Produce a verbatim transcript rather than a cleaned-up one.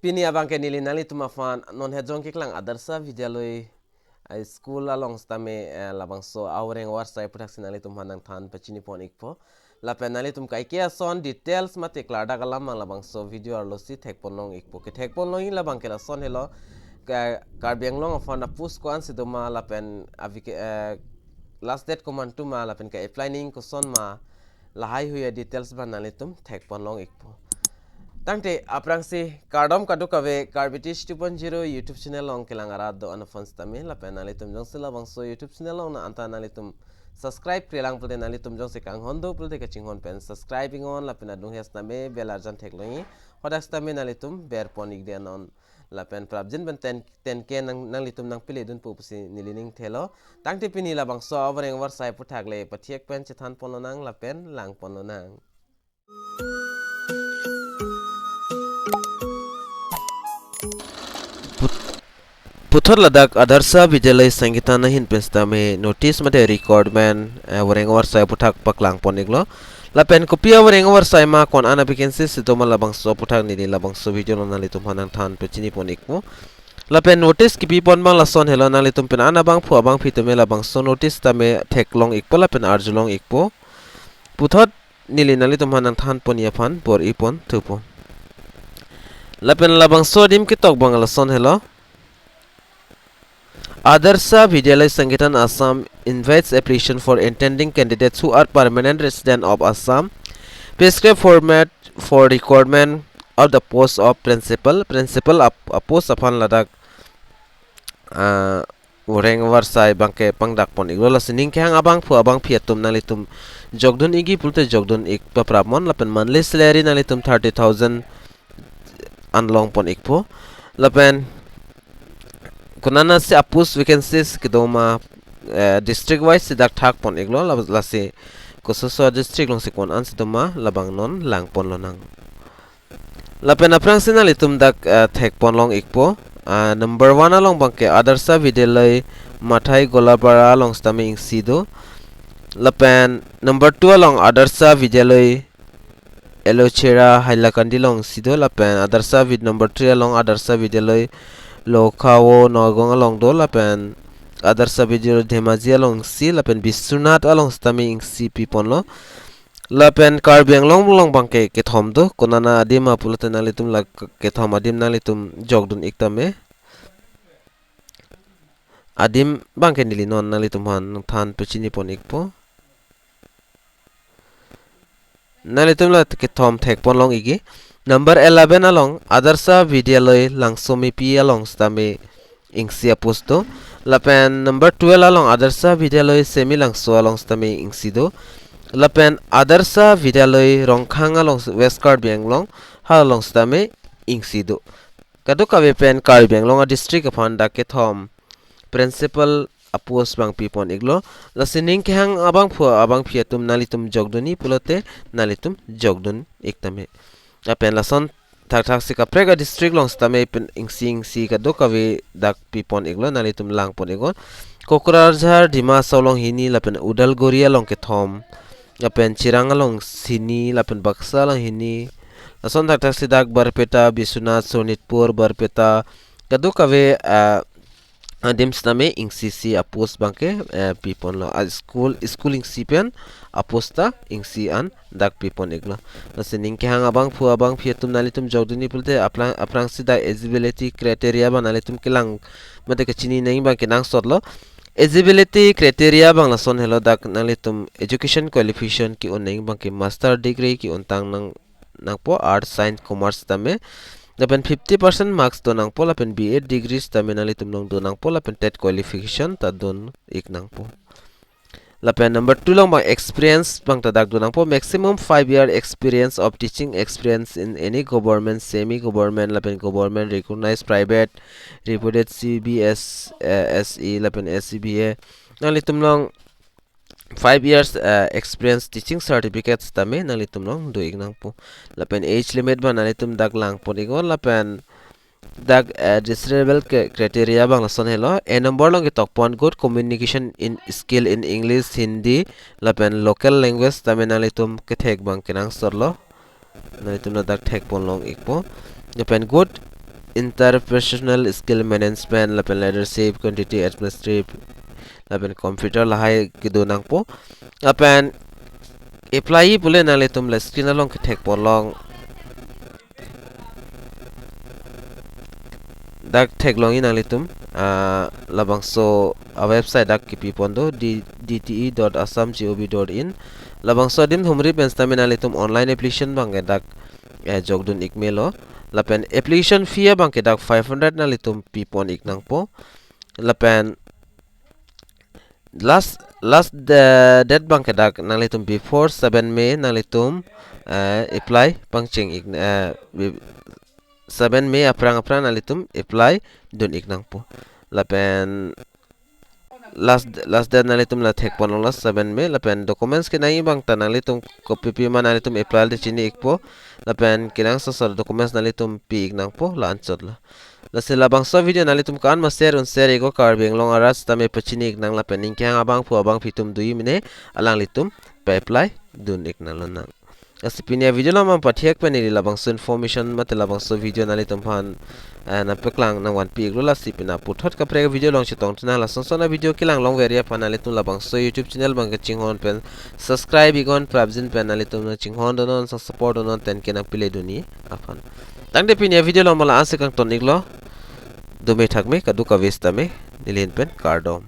Pini abangke neli nanglitum aphan non hejong keklang Adarsha Vidyalaya, eh, school along sitame, eh, labangso aoreng avarsai aputhak si nanglitum aphan nangthan pachini pon ikpo. Lapen nanglitum kaike ason details mate klardak alam abang labangso video arlo si thek pon long ikpo. Kethek pon long labangke lason helo, ka-, Karbi Anglong aphan a-post ko-an si doma lapen avike, eh, last date komantu ma lapen ka-apply nangji koson ma, lahai hui a-details abang nanglitum thek pon long ikpo. Tangte aphrangsi kardom kadokave Karbi Teach two point zero YouTube channel along kelang arat do-an aphan sitame lapen nanglitum jongsi labangso YouTube channel along nang anta nanglitum subscribe-kre lang pulote nanglitum jongsi kanghon do pulote kachinghon pen subscribe iknon lapen adung hes tame bell arjan theklongji. Hadak sitame nanglitum ber pon ikde non. Lapen prapjin pen ten, ten K nang, nanglitum nangpele dunpo pusi neli ning thelo. Tangte pini labangso aoreng avarsai aputhak le pathek pen chethan pon lonang lapen lang pon lonang. Put-, puthot ladak Adarsha Vidyalaya Sangitan ahin pen sitame notice mate recruitment, eh, aoreng avarsai aputhak paklang pon iklo. Lapen kopi aoreng avarsai ma, ko-an a-vacancy si doma labangso aputhak neli labangso video along nanglitum aphan nangthan pachini pon ikpo. Lapen notice kipi pon abang lason helo, nanglitum pen an abangphu abangphi tame labangso notice tame theklong ikpo lapen arjulong ikpo. Puthot neli nanglitum aphan nangthan ponji aphan bor-i pon thupo. Lapen labangso adim ketok abang lason helo. Adarsha Vidyalaya Sangitan Assam invites application for intending candidates who are permanent resident of Assam. Prescribed format for recruitment of the post of principal. Principal ap-, a-post aphan ladak, ah, aoreng avarsai abangke pangdak pon iklo. Lasi ning kehang abangphu abangphi atum nanglitum jokdun ikji pulote jokdun ik paprap non lapen monthly salary nanglitum thirty thousand an long pon ikpo. Lapen konatsi a-post vacancies kedoma, eh, district wise si dak thak pon iklo, la-, lasi kososo district alongsi ko-an si doma labang non lang pon lonang. Lapen aphrangsi nanglitum dak, eh, thek pon long ikpo. Ah, number one along abangke Adarsha Vidyalaya Mathai Golapara along sitame isi do. Lapen number two along Adarsha Vidyalaya Elochera Hailakandi along isi do. Lapen Adarsha Vid-, number three along Adarsha Vidyalaya Lokhawo Nagaon along do. Lapen Adarsha Vidyalaya Dhemaji along isi. Lapen Biswanath along sitame isi pi ponlo. Lapen Karbi Anglong along abangke kethom do. Konat adim ma pulote nanglitum la k-, kethom adim nanglitum jokdun ik tame. Adim abangke neli non nanglitum aphan nangthan pachini pon ikpo. Nanglitum la kethom thek pon long ikji. Number eleven along Adarsha Vidyalaya Langsomepi along sitame isi a-post do. Lapen number twelve along Adarsha Vidyalaya Semilangso along sitame isi do. Lapen Adarsha Vidyalaya Rongkhang along, West Karbi Anglong, ha along sitame isi do. Kadokave pen Karbi Anglong a-district aphan dak kethom principal a-post abang pi pon iklo. Lasi ning kehang abangphu abangphi atum nanglitum jokdunji pulote nanglitum jokdun ik tame. Lapen lason thakthak si kaprek a-district along sitame pen isi isi kadokave dak pi pon iklo, nanglitum lang pon iknon. Kokrajhar, Dima Hasao along hini, lapen Udalguri along kethom, lapen Chirang along hini, lapen Baksa along hini. Lason thakthak si dak Barpeta, Biswanath, Sonitpur, Barpeta, kadokave, ah, adim sitame isi isi a-post abangke, eh, pi ponlo. A-school, school isi pen a-post ta isi an dak pi pon iklo. Lasi ning kehang abangphu abangphi atum nanglitum jokdunji pulote aphrang, aphrangsi dak eligibility criteria abang nanglitum kelang mate kachini nangji abangke nangsotlo. Eligibility criteria abang lason helo, dak nanglitum education qualification ke-un nangji abangke master degree ke-un tang nang nangpo, arts, science, commerce tame. Lapen fifty percent marks do nangpo, lapen B Ed degree tame nanglitum along do nangpo, lapen TET qualification ta do ik nangpo. Lapen number two along abang experience abang ta dak do nangpo, maximum five year experience of teaching experience in any government, semi government, lapen government recognized private, reputed C B S, eh, S E, lapen S C B A. Nanglitum along five years, eh, experience teaching certificates tame nanglitum along do ik nangpo. Lapen age limit abang nanglitum dak lang pon iknon, lapen dak, eh, desirable cri-, criteria abang lason helo. A number along ketok pon good communication in skill in English, Hindi, lapen local language tame nanglitum kethek abang kenangsotlo. Nanglitum ladak thek pon long ikpo. Lapen good interpersonal skill management, lapen leadership, quantity administrative, lapen computer lahai kedo nangpo. Lapen apply pule nanglitum la screen along kethek pon long. Dak theklongji nanglitum, ah, labangso a website dak kepi pon do, D-, D T E dot assam G O V dot in. Labangso adim humri pen sitame nanglitum online application abangke dak, eh, jokdun ik melo. Lapen application fee abangke dak five hundred nanglitum pi pon ik nangpo. Lapen last, last de-, date abangke dak nanglitum before seven May nanglitum, eh, apply pangcheng ik, eh, bi-, seven May aphrang aphrang nanglitum apply dun ik nangpo. Lapen last, last date nanglitum la thek pon long, last seven May. Lapen documents kenangji abang ta nanglitum kopi pi ma nanglitum apply de chini ikpo. Lapen kenangsot asor documents nanglitum pi ik nangpo la anchot lo. Lasi labangso video nanglitum ko-an ma share un share ik o, Karbi Anglong arat sitame pachini ik nang, lapen ning kehang abangphu abangpi atum doji mene alanglitum pa-apply dun ik nanglonang. Lasi pini avideo along ma pathek pen neli labangso information mate labangso video nanglitum aphan, eh, nangpaklang nangvanpi iklo. Lasi pini puthot kaprek avideo along chetong tha nang. Lason ason avideo kelang longver aphan nanglitum labangso YouTube channel abangke chinghon pen subscribe iknon, prapjin pen nanglitum nangchinghon dunnon, sang support dunnon, ten K nangpile dunji aphan. Tangte pini avideo along ma la-an si kangton iklo. Dome thakme, kadokave sitame neli ahin pen kardom.